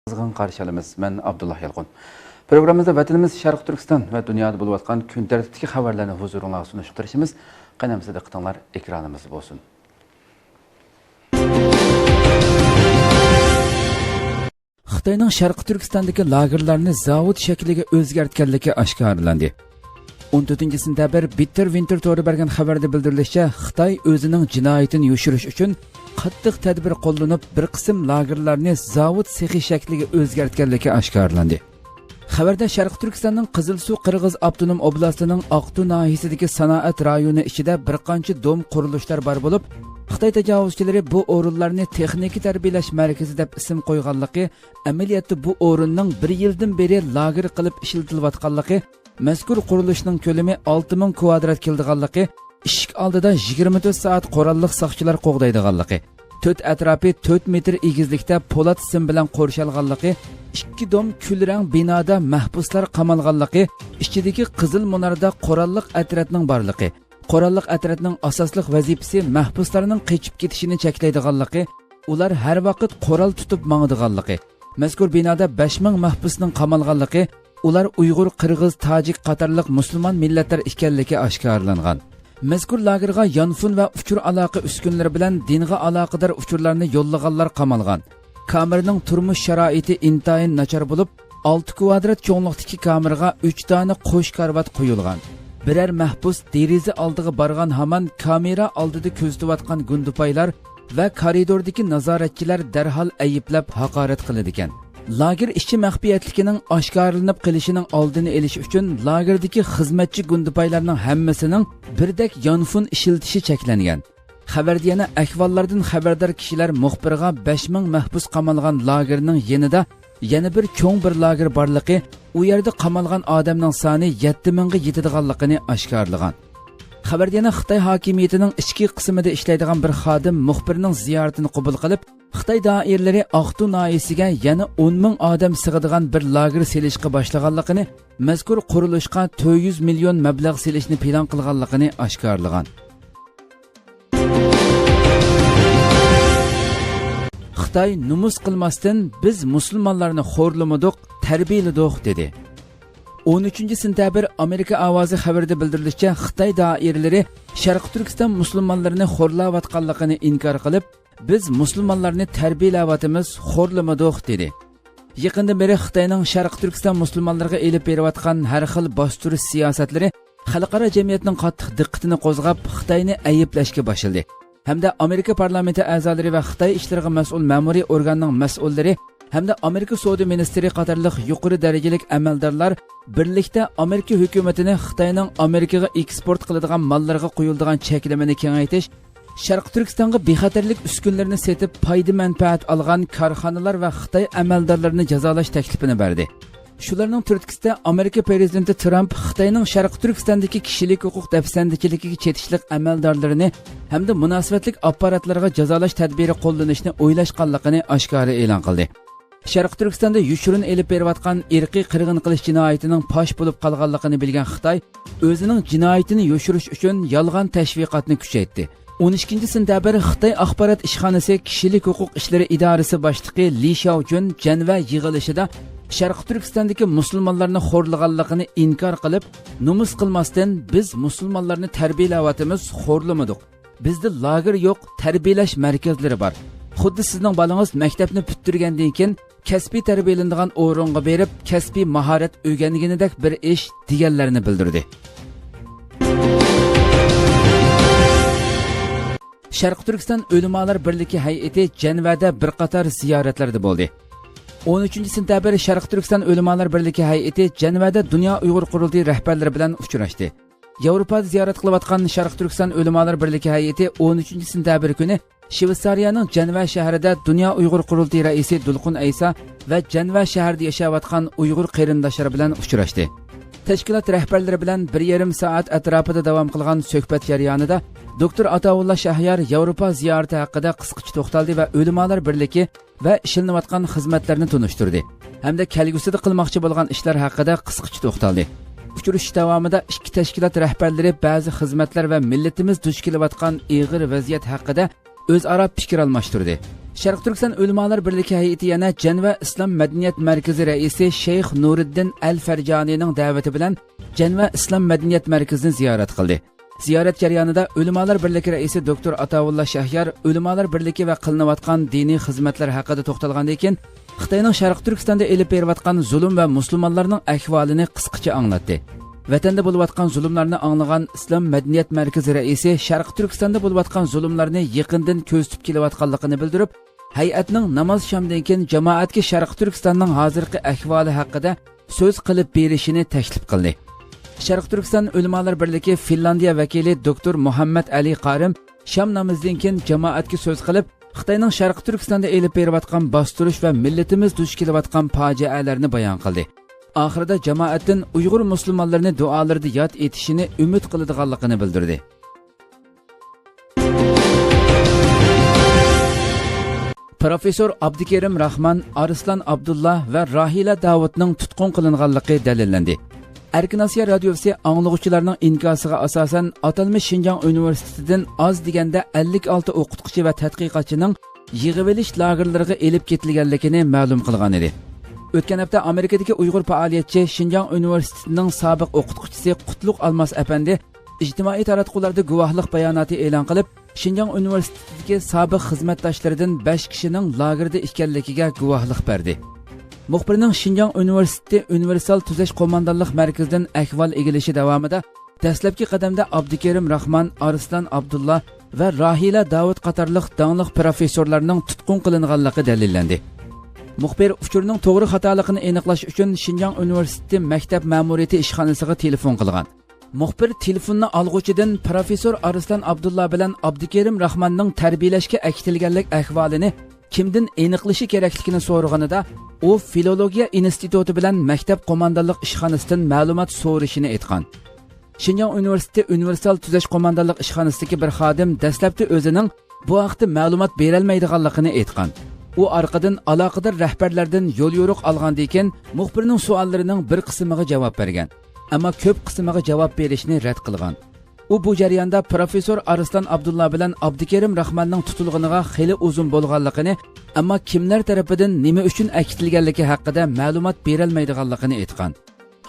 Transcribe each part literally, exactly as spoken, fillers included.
قىزغىن قارشى ئالىمىز. مەن ئابدۇللا يالقۇن. پروگراممىمىزدا ۋەتىنىمىز شەرقىي تۈركىستان ۋە دۇنيادا بولۇۋاتقان كۈن تەرتىپتىكى خەۋەرلەرنى ھۇزۇرۇڭلارغا سۇنۇشقا تىرىشىمىز. قېنى ئەمىسە دىققىتىڭلار ئېكرانىمىزدا بولسۇن. خىتاينىڭ شەرقىي تۈركىستاندىكى لاگېرلارنى زاۋۇت شەكلىگە ئۆزگەرتكەنلىكى ئاشكارىلاندى. ئون تۆتىنچى سېنتەبىر بىتتېر ۋىنتېر تورى بەرگەن خەۋەردە بىلدۈرۈلۈشىچە، خىتاي ئۆزىنىڭ جىنايىتىنى يوشۇرۇش ئۈچۈن قاتتىق تەدبىر قوللىنىپ، بىر قىسىم لاگېرلارنى زاۋۇت سېخى شەكلىگە ئۆزگەرتكەنلىكى ئاشكارىلاندى. خەۋەردە شەرقىي تۈركىستاننىڭ قىزىلسۇ قىرغىز ئاپتونوم ئوبلاستىنىڭ ئاقتۇ ناھىيەسىدىكى سانائەت رايونى ئىچىدە بىر قانچە دوم قۇرۇلۇشلار بار بولۇپ، خىتاي تاجاۋۇزچىلىرى بۇ ئورۇنلارنى تېخنىكا تەربىيەلەش مەركىزى دەپ ئىسىم قويغانلىقى، ئەمەلىيەتتە بۇ ئورۇننىڭ بىر يىلدىن بېرى لاگېر قىلىپ ئىشلىتىلىۋاتقانلىقى، مەزكۇر قۇرۇلۇشنىڭ كۆلىمى ئالتە مىڭ كۋادرات كېلىدىغانلىقى، ئىشىك ئالدىدا يىگىرمە تۆت سائەت قوراللىق ساقچىلار قوغدايدىغانلىقى، تۆت ئەتراپى تۆت مېتىر ئېگىزلىكتە پولات سىم بىلەن قورشالغانلىقى، ئىككى دوم كۈلرەڭ بىنادا مەھبۇسلار قامالغانلىقى، ئىچىدىكى قىزىل مۇناردا قوراللىق ئەترەتنىڭ بارلىقى، قوراللىق ئەترەتنىڭ ئاساسلىق ۋەزىپىسى مەھبۇسلارنىڭ قېچىپ كېتىشىنى چەكلەيدىغانلىقى، ئۇلار ھەر ۋاقىت قورال تۇتۇپ ماڭىدىغانلىقى، مەزكۇر بىنادا بەش مىڭ مەھبۇسنىڭ قامالغانلىقى، ئۇلار ئۇيغۇر، قىرغىز، تاجىك قاتارلىق مۇسۇلمان مىللەتلەر ئىكەنلىكى ئاشكارىلانغان. مەزكۇر لاگېرغا يانفون ۋە ئۇچۇر ئالاقە ئۈسكۈنىلىرى بىلەن دىنغا ئالاقىدار ئۇچۇرلارنى يوللىغانلار قامالغان. كامېرنىڭ تۇرمۇش شارائىتى ئىنتايىن ناچار بولۇپ، ئالتە كۋادرات چوڭلۇقتىكى كامېرغا ئۈچ دانە قوش كارىۋات قويۇلغان. بىرەر مەھبۇس دېرىزە ئالدىغا بارغان ھامان كامېرا ئالدىدا كۆزىتىۋاتقان گۇندىپايلار ۋە كارىدوردىكى نازارەتچىلەر دەرھال ئەيىبلەپ ھاقارەت قىلىدىكەن. لاگېر ئىچى مەخپىيەتلىكىنىڭ ئاشكارىلىنىپ قېلىشىنىڭ ئالدىنى ئېلىش ئۈچۈن لاگېردىكى خىزمەتچى گۇندىپايلارنىڭ ھەممىسىنىڭ بىردەك يانفون ئىشلىتىشى چەكلەنگەن. خەۋەردە يەنە ئەھۋاللاردىن خەۋەردار كىشىلەر مۇخبىرغا بەش مىڭ مەھبۇس قامالغان لاگېرنىڭ يېنىدا يەنە بىر چوڭ بىر لاگېر بارلىقى، ئۇ يەردە قامالغان ئادەمنىڭ سانى يەتتە مىڭغا يېتىدىغانلىقىنى ئاشكارىلىغان. خەۋەردە يەنە خىتاي ھاكىمىيىتىنىڭ ئىچكى قىسمىدا ئىشلەيدىغان بىر خادىم مۇخبىرنىڭ زىيارىتىنى قوبۇل قىلىپ، خىتاي دائىرىلىرى ئاقتۇ ناھىيەسىگە يەنە ئون مىڭ ئادەم سىغىدىغان بىر لاگېر سېلىشقا باشلىغانلىقىنى، مەزكۇر قۇرۇلۇشقا تۆت يۈز مىليون مەبلەغ سېلىشنى پىلان قىلغانلىقىنى ئاشكارىلىغان. خىتاي نومۇس قىلماستىن، بىز مۇسۇلمانلارنى خورلىمىدۇق، تەربىيەلىدۇق، دېدى. ئون ئۈچىنچى سېنتەبىر ئامېرىكا ئاۋازى خەۋىرىدە بىلدۈرۈلۈشىچە، خىتاي دائىرىلىرى شەرقىي تۈركىستان مۇسۇلمانلىرىنى خورلاۋاتقانلىقىنى ئىنكار قىلىپ، بىز مۇسۇلمانلارنى تەربىيەلەۋاتىمىز، خورلىمىدۇق، دېدى. يېقىندىن بېرى خىتاينىڭ شەرقىي تۈركىستان مۇسۇلمانلىرىغا ئېلىپ بېرىۋاتقان ھەر خىل باستۇرۇش سىياسەتلىرى خەلقئارا جەمئىيەتنىڭ قاتتىق دىققىتىنى قوزغاپ، خىتاينى ئەيىبلەشكە باشلىدى. ھەمدە ئامېرىكا پارلامېنتى ئەزالىرى ۋە خىتاي ئىشلىرىغا مەسئۇل مەمۇرىي ئورگاننىڭ مەسئۇللىرى ھەمدە ئامېرىكا سودا مىنىستىرى قاتارلىق يۇقىرى دەرىجىلىك ئەمەلدارلار بىرلىكتە ئامېرىكا ھۆكۈمىتىنى خىتاينىڭ ئامېرىكىغا ئېكسپورت قىلىدىغان ماللىرىغا قويۇلىدىغان چەكلىمىنى كېڭەيتىش، شەرقىي تۈركىستانغا بىخەتەرلىك ئۈسكۈنىلىرىنى سېتىپ پايدا مەنپەئەت ئالغان كارخانىلار ۋە خىتاي ئەمەلدارلىرىنى جازالاش تەكلىپىنى بەردى. شۇلارنىڭ تۈرتكىسىدە ئامېرىكا پىرېزىدېنتى ترامپ خىتاينىڭ شەرقىي تۈركىستاندىكى كىشىلىك ھوقۇق دەپسەندىچىلىكىگە چېتىشلىق ئەمەلدارلىرىنى ھەمدە مۇناسىۋەتلىك ئاپپاراتلارغا جازالاش تەدبىرى قوللىنىشنى ئويلاشقانلىقىنى ئاشكارا ئېلان قىلدى. شەرقىي تۈركىستاندا يوشۇرۇن ئېلىپ بېرىۋاتقان ئىرقىي قىرغىن قىلىش جىنايىتىنىڭ پاش بولۇپ قالغانلىقىنى بىلگەن خىتاي ئۆزىنىڭ جىنايىتىنى يوشۇرۇش ئۈچۈن يالغان تەشۋىقاتنى كۈچەيتتى. ئون ئىككىنچى سېنتەبىر خىتاي ئاخبارات ئىشخانىسى كىشىلىك ھوقۇق ئىشلىرى ئىدارىسى باشلىقى لى شياۋجۈن جەنۋە يىغىلىشىدا شەرقىي تۈركىستاندىكى مۇسۇلمانلارنى خورلىغانلىقىنى ئىنكار قىلىپ، نومۇس قىلماستىن، بىز مۇسۇلمانلارنى تەربىيەلەۋاتىمىز، خورلىمىدۇق. بىزدە لاگېر يوق، تەربىيەلەش مەركەزلىرى بار. خۇددى سىزنىڭ بالىڭىز مەكتەپنى پۈتتۈرگەندىن كېيىن كەسپىي تەربىيەلىنىدىغان ئورۇنغا بېرىپ، كەسپىي ماھارەت ئۆگەنگىنىدەك بىر ئىش، دېگەنلەرنى بىلدۈردى. شەرقىي تۈركىستان ئۆلىمالار بىرلىكى ھەيئىتى جەنۋەدە بىر قاتار زىيارەتلەردە بولدى. ئون ئۈچىنچى سېنتەبىر شەرقىي تۈركىستان ئۆلىمالار بىرلىكى ھەيئىتى جەنۋەدە دۇنيا ئۇيغۇر قۇرۇلتىيى رەھبەرلىرى بىلەن ئۇچراشتى. ياۋروپادا زىيارەت قىلىۋاتقان شەرقىي تۈركىستان ئۆلىمالار بىرلىكى ھەيئىتى ئون ئۈچىنچى سېنتەبىر كۈنى شىۋېتسارىيەنىڭ جەنۋە شەھىرىدە دۇنيا ئۇيغۇر قۇرۇلتىيى رەئىسى دولقۇن ئەيسا ۋە جەنۋە شەھىرىدە ياشاۋاتقان ئۇيغۇر قېرىنداشلار بىلەن ئۇچراشتى. تەشكىلات رەھبەرلىرى بىلەن بىر يېرىم سائەت ئەتراپىدا داۋام قىلغان سۆھبەت جەريانىدا دوكتور ئاتاۋۇللا شەھيار ياۋروپا زىيارىتى ھەققىدە قىسقىچە توختالدى ۋە ئۆلىمالار بىرلىكى ۋە ئىشلىنىۋاتقان خىزمەتلەرنى تونۇشتۇردى ھەمدە كەلگۈسىدە قىلماقچى بولغان ئىشلار ھەققىدە قىسقىچە توختالدى. ئۇچرىشىش داۋامىدا ئىككى تەشكىلات رەھبەرلىرى بەزى خىزمەتلەر ۋە مىللىتىمىز دۇچ كېلىۋاتقان ئېغىر ۋەزىيەت ھەققىدە ئۆزئارا پىكىر ئالماشتۇردى. شەرقىي تۈركىستان ئۆلىمالار بىرلىكى ھەيئىتى يەنە جەنۋە ئىسلام مەدەنىيەت مەركىزى رەئىسى شەيخ نۇرىددىن ئەل فەرجانىنىڭ دەۋىتى بىلەن جەنۋە ئىسلام مەدەنىيەت مەركىزىنى زىيارەت قىلدى. زىيارەت جەريانىدا ئۆلىمالار بىرلىكى رەئىسى دوكتور ئاتاۋۇللا شەھيار ئۆلىمالار بىرلىكى ۋە قىلىنىۋاتقان دىنىي خىزمەتلەر ھەققىدە توختالغاندىن كېيىن، خىتاينىڭ شەرقىي تۈركىستاندا ئېلىپ بېرىۋاتقان زۇلۇم ۋە مۇسۇلمانلارنىڭ ئەھۋالىنى قىسقىچە ئاڭلاتتى. ۋەتەندە بولۇۋاتقان زۇلۇملارنى ئاڭلىغان ئىسلام مەدەنىيەت مەركىزى رەئىسى شەرقىي تۈركىستاندا بولۇۋاتقان زۇلۇملارنى يېقىندىن كۆزىتىپ كېلىۋاتقانلىقىنى بىلدۈرۈپ، ھەيئەتنىڭ ناماز شامدىن كېيىن جامائەتكە شەرقىي تۈركىستاننىڭ ھازىرقى ئەھۋالى ھەققىدە سۆز قىلىپ بېرىشىنى تەكلىپ قىلدى. شەرقىي تۈركىستان ئۆلىمالار بىرلىكى فىنلاندىيە ۋەكىلى دوكتور مۇھەممەد ئەلى قارىم شام نامىزىدىن كېيىن جامائەتكە سۆز قىلىپ، خىتاينىڭ شەرقىي تۈركىستاندا ئېلىپ بېرىۋاتقان باستۇرۇش ۋە مىللىتىمىز دۇچ كېلىۋاتقان پاجىئەلەرنى بايان قىلدى. ئاخىرىدا جامائەتتىن ئۇيغۇر مۇسۇلمانلىرىنى دۇئالىرىدا ياد ئېتىشىنى ئۈمىد قىلىدىغانلىقىنى بىلدۈردى. پروفېسسور ئابدۇكېرىم راخمان، ئارسلان ئابدۇللا ۋە راھىلە داۋۇتنىڭ تۇتقۇن قىلىنغانلىقى دەلىللەندى. ئەركىن ئاسىيا رادىيوسى ئاڭلىغۇچىلارنىڭ ئىنكاسىغا ئاساسەن، ئاتالمىش شىنجاڭ ئۇنىۋېرسىتېتىدىن ئاز دېگەندە ئەللىك ئالتە ئوقۇتقۇچى ۋە تەتقىقاتچىنىڭ يىغىۋېلىش لاگېرلىرىغا ئېلىپ كېتىلگەنلىكىنى مەلۇم قىلغان ئىدى. ئۆتكەن ھەپتە ئامېرىكىدىكى ئۇيغۇر پائالىيەتچى، شىنجاڭ ئۇنىۋېرسىتېتىنىڭ سابىق ئوقۇتقۇچىسى قۇتلۇق ئالماس ئەپەندى ئىجتىمائىي تاراتقۇلاردا گۇۋاھلىق باياناتى ئېلان قىلىپ، شىنجاڭ ئۇنىۋېرسىتېتىدىكى سابىق خىزمەتداشلىرىدىن بەش كىشىنىڭ لاگېردا ئىكەنلىكىگە گۇۋاھلىق بەردى. مۇخبىرنىڭ شىنجاڭ ئۇنىۋېرسىتېتى ئۇنىۋېرسال تۈزەش قوماندانلىق مەركىزىدىن ئەھۋال ئىگىلىشى داۋامىدا، دەسلەپكى قەدەمدە ئابدۇكېرىم راخمان، ئارسلان ئابدۇللا ۋە راھىلە داۋۇت قاتارلىق داڭلىق پروفېسسورلارنىڭ تۇتقۇن قىلىنغانلىقى دەلىللەندى. مۇخبىر ئۇچۇرنىڭ توغرا خاتالىقىنى ئېنىقلاش ئۈچۈن شىنجاڭ ئۇنىۋېرسىتېتى مەكتەپ مەمۇرىيىتى ئىشخانىسىغا تېلېفون قىلغان. مۇخبىر تېلېفوننى ئالغۇچىدىن پروفېسسور ئارسلان ئابدۇللا بىلەن ئابدۇكېرىم راخماننىڭ تەربىيەلەشكە ئەكېتىلگەنلىك ئەھۋالىنى كىمدىن ئېنىقلىشى كېرەكلىكىنى سورىغىنىدا، ئۇ فىلولوگىيە ئىنستىتۇتى بىلەن مەكتەپ قوماندانلىق ئىشخانىسىدىن مەلۇمات سورىشىنى ئېيتقان. شىنجاڭ ئۇنىۋېرسىتېتى ئۇنىۋېرسال تۈزەش قوماندانلىق ئىشخانىسىدىكى بىر خادىم دەسلەپتە ئۆزىنىڭ بۇ ھەقتە مەلۇمات بېرەلمەيدىغانلىقىنى ئېيتقان. ئۇ ئارقىدىن ئالاقىدار رەھبەرلەردىن يوليورۇق ئالغاندىن كېيىن، مۇخبىرنىڭ سوئاللىرىنىڭ بىر قىسمىغا جاۋاب بەرگەن، ئەمما كۆپ قىسمىغا جاۋاب بېرىشنى رەت قىلغان. ئۇ بۇ جەرياندا پروفېسسور ئارسلان ئابدۇللا بىلەن ئابدۇكېرىم راخماننىڭ تۇتۇلغىنىغا خېلى ئۇزۇن بولغانلىقىنى، ئەمما كىملەر تەرىپىدىن نېمە ئۈچۈن ئەكېتىلگەنلىكى ھەققىدە مەلۇمات بېرەلمەيدىغانلىقىنى ئېيتقان.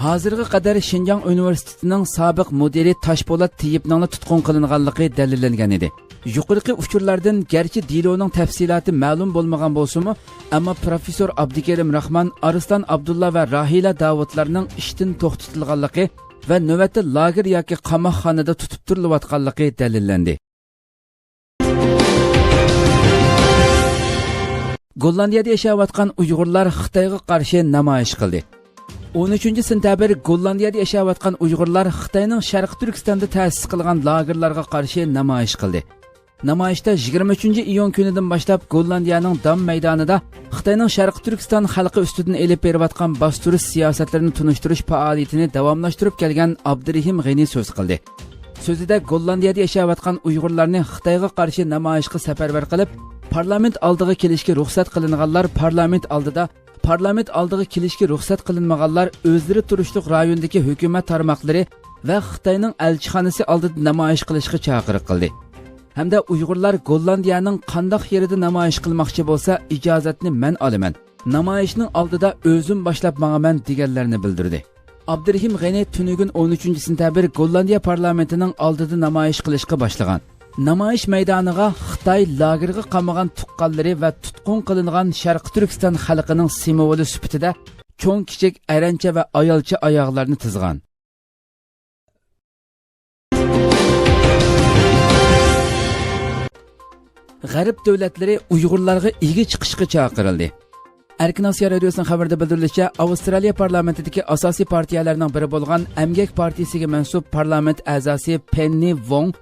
ھازىرغا قەدەر شىنجاڭ ئۇنىۋېرسىتېتىنىڭ سابىق مۇدىرى تاشپولات تېيىپنىڭلا تۇتقۇن قىلىنغانلىقى دەلىللەنگەن ئىدى. يۇقىرىقى ئۇچۇرلاردىن گەرچە دېلونىڭ تەپسىلاتى مەلۇم بولمىغان بولسىمۇ، ئەمما پروفېسسور ئابدۇكېرىم راخمان، ئارسلان ئابدۇللا ۋە راھىلە داۋۇتلارنىڭ ئىشتىن توختىتىلغانلىقى ۋە نۆۋەتتە لاگېر ياكى قاماقخانىدا تۇتۇپ تۇرۇلۇۋاتقانلىقى دەلىللەندى. گوللاندىيەدە ياشاۋاتقان ئۇيغۇرلار خىتايغا قارشى نامايىش قىلدى. ئون ئۈچىنچى سېنتەبىر گوللاندىيەدە ياشاۋاتقان ئۇيغۇرلار خىتاينىڭ شەرقىي تۈركىستاندا تەسىس قىلغان لاگېرلارغا قارشى نامايىش قىلدى. نامايىشتا يىگىرمە ئۈچىنچى ئىيۇن كۈنىدىن باشلاپ گوللاندىيەنىڭ دام مەيدانىدا خىتاينىڭ شەرقىي تۈركىستان خەلقى ئۈستىدىن ئېلىپ بېرىۋاتقان باستۇرۇش سىياسەتلىرىنى تونۇشتۇرۇش پائالىيىتىنى داۋاملاشتۇرۇپ كەلگەن ئابدۇرېھىم غېنى سۆز قىلدى. سۆزىدە گوللاندىيەدە ياشاۋاتقان ئۇيغۇرلارنى خىتايغا قارشى نامايىشقا سەپەرۋەر قىلىپ، پارلامېنت ئالدىغا كېلىشكە رۇخسەت قىلىنغانلار پارلامېنت ئالدىدا، پارلامېنت ئالدىغا كېلىشكە رۇخسەت قىلىنمىغانلار ئۆزلىرى تۇرۇشلۇق رايوندىكى ھۆكۈمەت تارماقلىرى ۋە خىتاينىڭ ئەلچىخانىسى ئالدىدا نامايىش قىلىشقا چاقىرىق قىلدى. ھەمدە ئۇيغۇرلار گوللاندىيەنىڭ قانداق يېرىدە نامايىش قىلماقچى بولسا، ئىجازەتنى مەن ئالىمەن، نامايىشنىڭ ئالدىدا ئۆزۈم باشلاپ ماڭىمەن، دېگەنلەرنى بىلدۈردى. ئابدۇرېھىم غېنى تۈنۈگۈن ئون ئۈچىنچى سېنتەبىر گوللاندىيە پارلامېنتىنىڭ ئالدىدا نامايىش قىلىشقا باشلىغان. نامايىش مەيدانىغا خىتاي لاگېرغا قامىغان تۇغقانلىرى ۋە تۇتقۇن قىلىنغان شەرقىي تۈركىستان خەلقىنىڭ سىمۋولى سۈپىتىدە چوڭ-كىچىك، ئەرەنچە ۋە ئايالچە ئاياغلارنى تىزغان. غەرب دۆلەتلىرى ئۇيغۇرلارغا ئىگە چىقىشقا چاقىرىلدى. ئەركىن ئاسىيا رادىيوسىنىڭ خەۋىرىدە بىلدۈرۈلۈشىچە، ئاۋسترالىيە پارلامېنتىدىكى ئاساسىي پارتىيەلەرنىڭ بىرى بولغان ئەمگەك پارتىيىسىگە مەنسۇپ پارلامېنت ئەزاسى پېننى ۋوڭ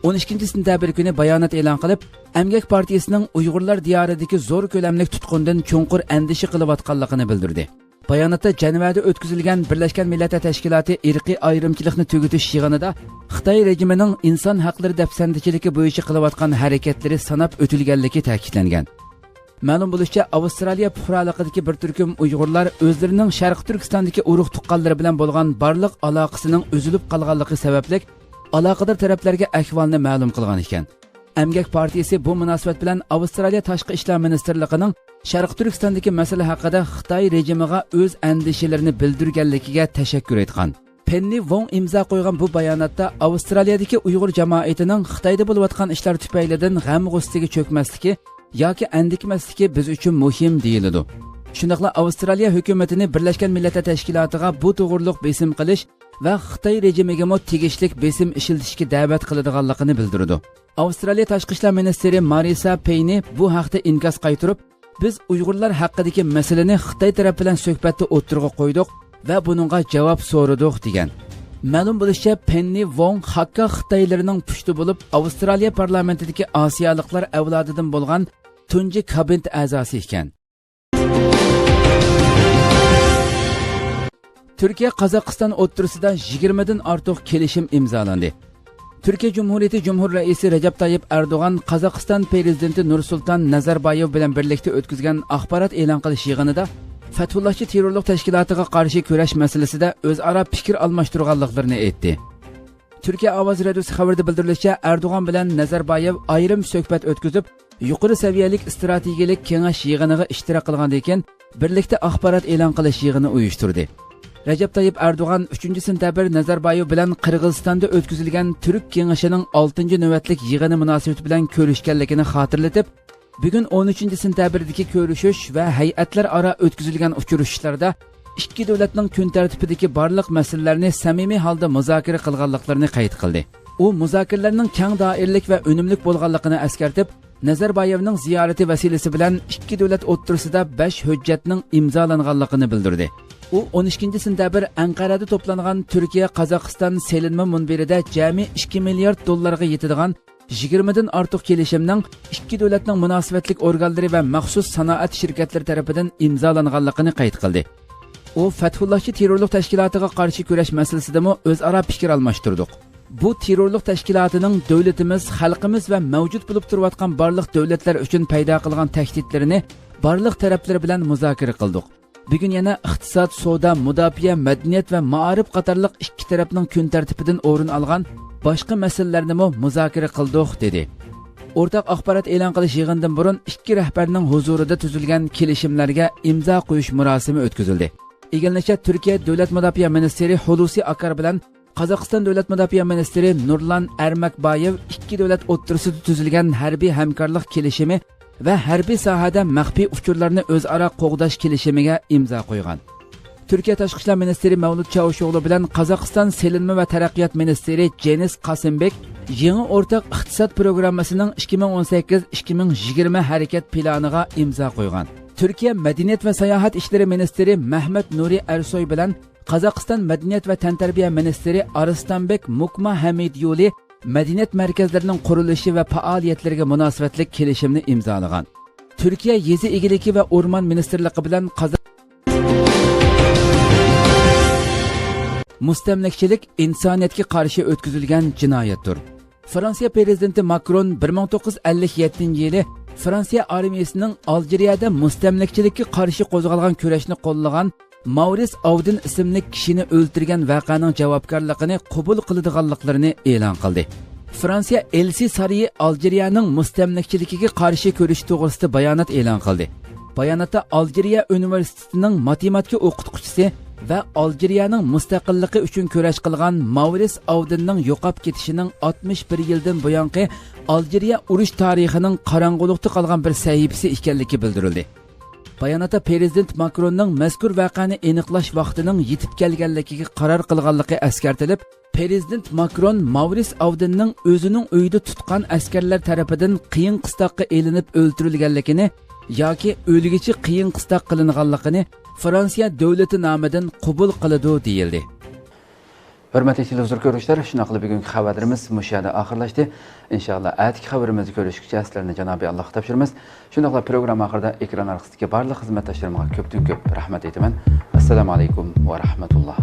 ئون ئىككىنچى سېنتەبىر كۈنى بايانات ئېلان قىلىپ، ئەمگەك پارتىيىسىنىڭ ئۇيغۇرلار دىيارىدىكى زور كۆلەملىك تۇتقۇندىن چوڭقۇر ئەندىشە قىلىۋاتقانلىقىنى بىلدۈردى. باياناتتا جەنۋەدە ئۆتكۈزۈلگەن بىرلەشكەن مىللەتلەر تەشكىلاتى ئىرقىي ئايرىمچىلىقنى تۈگىتىش يىغىنىدا خىتاي رېجىمىنىڭ ئىنسان ھەقلىرى دەپسەندىچىلىكى بويىچە قىلىۋاتقان ھەرىكەتلىرى ساناپ ئۆتۈلگەنلىكى تەكىتلەنگەن. مەلۇم بولۇشىچە، ئاۋسترالىيە پۇقرالىقىدىكى بىر تۈركۈم ئۇيغۇرلار ئۆزلىرىنىڭ شەرقىي تۈركىستاندىكى ئۇرۇق تۇغقانلىرى بىلەن بولغان بارلىق ئالاقىسىنىڭ ئۈزۈلۈپ قالغانلىقى سەۋەبلىك، ئالاقىدار تەرەپلەرگە ئەھۋالنى مەلۇم قىلغان ئىكەن. ئەمگەك پارتىيىسى بۇ مۇناسىۋەت بىلەن ئاۋسترالىيە تاشقى ئىشلار مىنىستىرلىقىنىڭ شەرقىي تۈركىستاندىكى مەسىلە ھەققىدە خىتاي رېجىمىغا ئۆز ئەندىشىلىرىنى بىلدۈرگەنلىكىگە تەشەككۈر ئېيتقان. پېننى ۋوڭ ئىمزا قويغان بۇ باياناتتا ئاۋسترالىيەدىكى ئۇيغۇر جامائىتىنىڭ خىتايدا بولۇۋاتقان ئىشلار تۈپەيلىدىن غەم-غۇسسىگە چۆكمەسلىكى ياكى ئەندىكمەسلىكى بىز ئۈچۈن مۇھىم، دېيىلىدۇ. شۇنداقلا ئاۋسترالىيە ھۆكۈمىتىنى بىرلەشكەن مىللەتلەر تەشكىلاتىغا بۇ توغرۇلۇق بېسىم قىلىش ۋە خىتاي رېجىمىگىمۇ تېگىشلىك بېسىم ئىشلىتىشكە دەۋەت قىلىدىغانلىقىنى بىلدۈرىدۇ. ئاۋسترالىيە تاشقى ئىشلار مىنىستىرى مارىسا پېينى بۇ ھەقتە ئىنكاس قايتۇرۇپ، بىز ئۇيغۇرلار ھەققىدىكى مەسىلىنى خىتاي تەرەپ بىلەن سۆھبەتتە ئوتتۇرىغا قويدۇق ۋە بۇنىڭغا جاۋاب سورىدۇق، دېگەن. مەلۇم بولۇشىچە، پېننى ۋوڭ خاكا خىتايلىرىنىڭ پۇشتى بولۇپ، ئاۋسترالىيە پارلامېنتىدىكى ئاسىيالىقلار ئەۋلادىدىن بولغان تۇنجى كابىنېت ئەزاسى ئىكەن. تۈركىيە قازاقىستان ئوتتۇرىسىدا يىگىرمىدىن ئارتۇق كېلىشىم ئىمزالاندى. تۈركىيە جۇمھۇرىيىتى جۇمھۇر رەئىسى رەجەپ تايىپ ئەردوغان قازاقىستان پىرېزىدېنتى نۇرسۇلتان نەزەربايېۋ بىلەن بىرلىكتە ئۆتكۈزگەن ئاخبارات ئېلان قىلىش يىغىنىدا فەتھۇللاھچى تېررورلۇق تەشكىلاتىغا قارشى كۈرەش مەسىلىسىدە ئۆزئارا پىكىر ئالماشتۇرغانلىقلىرىنى ئېيتتى. تۈركىيە ئاۋازى رادىيوسى خەۋىرىدە بىلدۈرۈلۈشىچە، ئەردوغان بىلەن نەزەربايېۋ ئايرىم سۆھبەت ئۆتكۈزۈپ، يۇقىرى سەۋىيەلىك ئىستراتېگىيەلىك كېڭەش يىغىنىغا ئىشتىراك قىلغاندىن كېيىن، بىرلىكتە ئاخبارات ئېلان قىلىش يىغىنى ئۇيۇشتۇردى. رەجەپ تايىپ ئەردوغان ئۈچىنچى سېنتەبىر نەزەربايېۋ بىلەن قىرغىزىستاندا ئۆتكۈزۈلگەن تۈرك كېڭىشىنىڭ ئالتىنچى نۆۋەتلىك يىغىنى مۇناسىۋىتى بىلەن كۆرۈشكەنلىكىنى خاتىرىلىتىپ، بۈگۈن ئون ئۈچىنچى سېنتەبىردىكى كۆرۈشۈش ۋە ھەيئەتلەر ئارا ئۆتكۈزۈلگەن ئۇچرىشىشلاردا ئىككى دۆلەتنىڭ كۈن تەرتىپىدىكى بارلىق مەسىلىلەرنى سەمىمىي ھالدا مۇزاكىرە قىلغانلىقلىرىنى قەيت قىلدى. ئۇ مۇزاكىرىلەرنىڭ كەڭ دائىرىلىك ۋە ئۈنۈملۈك بولغانلىقىنى ئەسكەرتىپ، نەزەربايېۋنىڭ زىيارىتى ۋەسىلىسى بىلەن ئىككى دۆلەت ئوتتۇرىسىدا بەش ھۆججەتنىڭ ئىمزالانغانلىقىنى بىلدۈردى. ئۇ ئون ئىككىنچى سېنتەبىر ئەنقەرەدە توپلانغان تۈركىيە قازاقىستان سېلىنما مۇنبىرىدە جەمئىي ئىككى مىليارد دوللارغا يېتىدىغان يىگىرمىدىن ئارتۇق كېلىشىمنىڭ ئىككى دۆلەتنىڭ مۇناسىۋەتلىك ئورگانلىرى ۋە مەخسۇس سانائەت شىركەتلىرى تەرىپىدىن ئىمزالانغانلىقىنى قەيت قىلدى. ئۇ فەتھۇللاھچى تېررورلۇق تەشكىلاتىغا قارشى كۈرەش مەسىلىسىدىمۇ ئۆزئارا پىكىر ئالماشتۇردۇق. بۇ تېررورلۇق تەشكىلاتىنىڭ دۆلىتىمىز، خەلقىمىز ۋە مەۋجۇت بولۇپ تۇرۇۋاتقان بارلىق دۆلەتلەر ئۈچۈن پەيدا قىلغان تەھدىتلىرىنى بارلىق تەرەپلىرى بىلەن مۇزاكىرە قىلدۇق. بۈگۈن يەنە ئىقتىساد، سودا، مۇداپىئە، مەدەنىيەت ۋە مائارىپ قاتارلىق ئىككى تەرەپنىڭ كۈن تەرتىپىدىن ئورۇن ئالغان باشقا مەسىلىلەرنىمۇ مۇزاكىرە قىلدۇق، دېدى. ئورتاق ئاخبارات ئېلان قىلىش يىغىنىدىن بۇرۇن ئىككى رەھبەرنىڭ ھۇزۇرىدا تۈزۈلگەن كېلىشىملەرگە ئىمزا قويۇش مۇراسىمى ئۆتكۈزۈلدى. ئىگىلىنىشىچە، تۈركىيە دۆلەت مۇداپىئە مىنىستىرى خۇلۇسى ئاكار بىلەن قازاقىستان دۆلەت مۇداپىئە مىنىستىرى نۇرلان ئەرمەكبايېۋ ئىككى دۆلەت ئوتتۇرىسىدا تۈزۈلگەن ھەربىي ھەمكارلىق كېلىشىمى ۋە ھەربىي ساھەدە مەخپىي ئۇچۇرلارنى ئۆزئارا قوغداش كېلىشىمىگە ئىمزا قويغان. تۈركىيە تاشقى ئىشلار مىنىستىرى مەۋلۇت چاۋۇشئوغلۇ بىلەن قازاقىستان سېلىنما ۋە تەرەققىيات مىنىستىرى جېنىس قاسىمبېك يېڭى ئورتاق ئىقتىساد پروگراممىسىنىڭ ئىككى مىڭ ئون سەككىز، ئىككى مىڭ يىگىرمە ھەرىكەت پىلانىغا ئىمزا قويغان. تۈركىيە مەدەنىيەت ۋە ساياھەت ئىشلىرى مىنىستىرى مەھمەت نۇرى ئەرسوي بىلەن قازاقىستان مەدەنىيەت ۋە تەنتەربىيە مىنىستىرى ئارسلانبېك مۇكما ھەمىديۇلى مەدەنىيەت مەركەزلىرىنىڭ قۇرۇلۇشى ۋە پائالىيەتلىرىگە مۇناسىۋەتلىك كېلىشىمنى ئىمزالىغان. تۈركىيە يېزا ئىگىلىكى ۋە ئورمان مىنىستىرلىقى بىلەن قازاق مۇستەملىكىچىلىك ئىنسانىيەتكە قارشى ئۆتكۈزۈلگەن جىنايەتتۇر. فرانسىيە پىرېزىدېنتى ماكرون بىر مىڭ توققۇز يۈز ئەللىك يەتتىنچى يىلى فرانسىيە ئارمىيىسىنىڭ ئالجىرىيەدە مۇستەملىكىچىلىككە قارشى قوزغالغان كۈرەشنى قوللىغان ماۋرىس ئاۋدىن ئىسىملىك كىشىنى ئۆلتۈرگەن ۋەقەنىڭ جاۋابكارلىقىنى قوبۇل قىلىدىغانلىقلىرىنى ئېلان قىلدى. فرانسىيە ئېلسى سارىيى ئالجىرىيەنىڭ مۇستەملىكىچىلىكىگە قارشى كۈرىشى توغرىسىدا بايانات ئېلان قىلدى. باياناتتا ئالجىرىيە ئۇنىۋېرسىتېتىنىڭ ماتېماتىكا ئوقۇتقۇچىسى ۋە ئالجىرىيەنىڭ مۇستەقىللىقى ئۈچۈن كۈرەش قىلغان ماۋرىس ئاۋدىننىڭ يوقاپ كېتىشىنىڭ ئاتمىش بىر يىلدىن بۇيانقى ئالجىرىيە ئۇرۇش تارىخىنىڭ قاراڭغۇلۇقتا قالغان بىر سەھىپىسى ئىكەنلىكى بىلدۈرۈلدى. باياناتتا پىرېزىدېنت ماكروننىڭ مەزكۇر ۋەقەنى ئېنىقلاش ۋاقتىنىڭ يېتىپ كەلگەنلىكىگە قارار قىلغانلىقى ئەسكەرتىلىپ، پىرېزىدېنت ماكرون ماۋرىس ئاۋدىننىڭ ئۆزىنىڭ ئۆيىدە تۇتقان ئەسكەرلەر تەرىپىدىن قىيىن قىستاققا ئېلىنىپ ئۆلتۈرۈلگەنلىكىنى ياكى ئۆلگۈچى قىيىن قىستاق قىلىنغانلىقىنى فرانسىيە دۆلىتى نامىدىن قوبۇل قىلىدۇ، دېيىلدى. ھۆرمەتلىك تېلېۋىزور كۆرۈشلەر، شۇنداقلا بۈگۈنكى خەۋەرلىرىمىز مۇشۇ يەردە ئاخىرلاشتى. ئىنشائاللا، ئەتىكى خەۋىرىمىزدە كۆرۈشكىچە سىلەرنى جانابىي ئاللاھقا تاپشۇرىمىز. شۇنداقلا پروگرامما ئاخىرىدا ئېكران ئارقىسىدىكى بارلىق خىزمەتداشلىرىمغا كۆپتىن كۆپ رەھمەت ئېيتىمەن. ئەسسالامۇ ئەلەيكۇم ۋە رەھمەتۇللا.